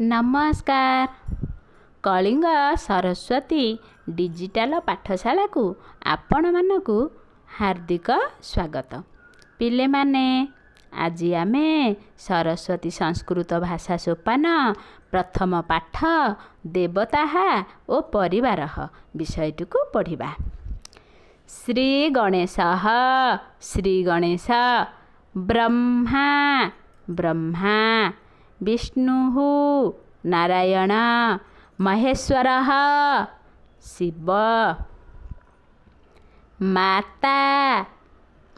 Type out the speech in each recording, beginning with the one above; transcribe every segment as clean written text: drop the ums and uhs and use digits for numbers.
ନମସ୍କାର। କଳିଙ୍ଗ ସରସ୍ୱତୀ ଡିଜିଟାଲ ପାଠଶାଳାକୁ ଆପଣମାନଙ୍କୁ ହାର୍ଦ୍ଦିକ ସ୍ୱାଗତ। ପିଲେମାନେ, ଆଜି ଆମେ ସରସ୍ୱତୀ ସଂସ୍କୃତ ଭାଷା ସୋପାନ ପ୍ରଥମ ପାଠ ଦେବତାଃ ଓ ପରିବାରଃ ବିଷୟଟିକୁ ପଢ଼ିବା। ଶ୍ରୀ ଗଣେଶଃ, ଶ୍ରୀ ଗଣେଶ, ବ୍ରହ୍ମା, ବ୍ରହ୍ମା, ବିଷ୍ଣୁଃ, ନାରାୟଣ, ମହେଶ୍ୱରଃ, ଶିବ, ମାତା,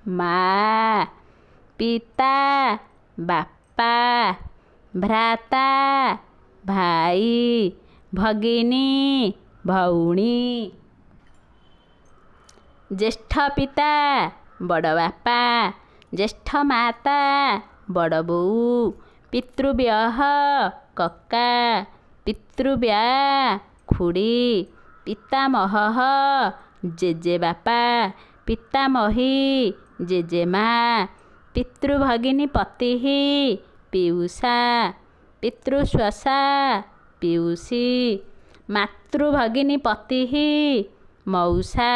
ମା, ପିତା, ବାପା, ଭ୍ରାତା, ଭାଇ, ଭଗିନୀ, ଭଉଣୀ, ଜ୍ୟେଷ୍ଠ ପିତା, ବଡ଼ ବାପା, ଜ୍ୟେଷ୍ଠ ମାତା, ବଡ଼ ବୋଉ, ପିତୃବ୍ୟଃ, କକା, ପିତୃବ୍ୟା, ଖୁଡ଼ୀ, ପିତାମହଃ, ଜେଜେବାପା, ପିତାମହୀ, ଜେଜେମା, ପିତୃଭଗିନୀ ପତିଃ, ପିଉସା, ପିତୃସ୍ୱସା, ପିଉସୀ, ମାତୃଭଗିନୀ ପତିଃ, ମଉସା,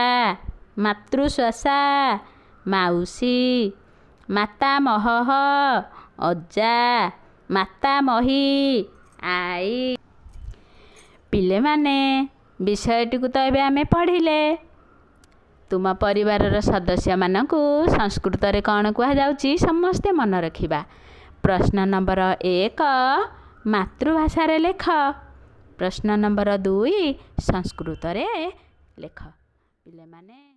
ମାତୃସ୍ୱସା, ମାଉସୀ, ମାତାମହଃ, ଅଜା, ମାତାମହୀ, ଆଈ। ପିଲେମାନେ, ବିଷୟଟିକୁ ତ ଏବେ ଆମେ ପଢ଼ିଲେ। ତୁମ ପରିବାରର ସଦସ୍ୟମାନଙ୍କୁ ସଂସ୍କୃତରେ କ'ଣ କୁହାଯାଉଛି ସମସ୍ତେ ମନେ ରଖିବା। ପ୍ରଶ୍ନ ନମ୍ବର 1, ମାତୃଭାଷାରେ ଲେଖ। ପ୍ରଶ୍ନ ନମ୍ବର 2, ସଂସ୍କୃତରେ ଲେଖ। ପିଲେମାନେ।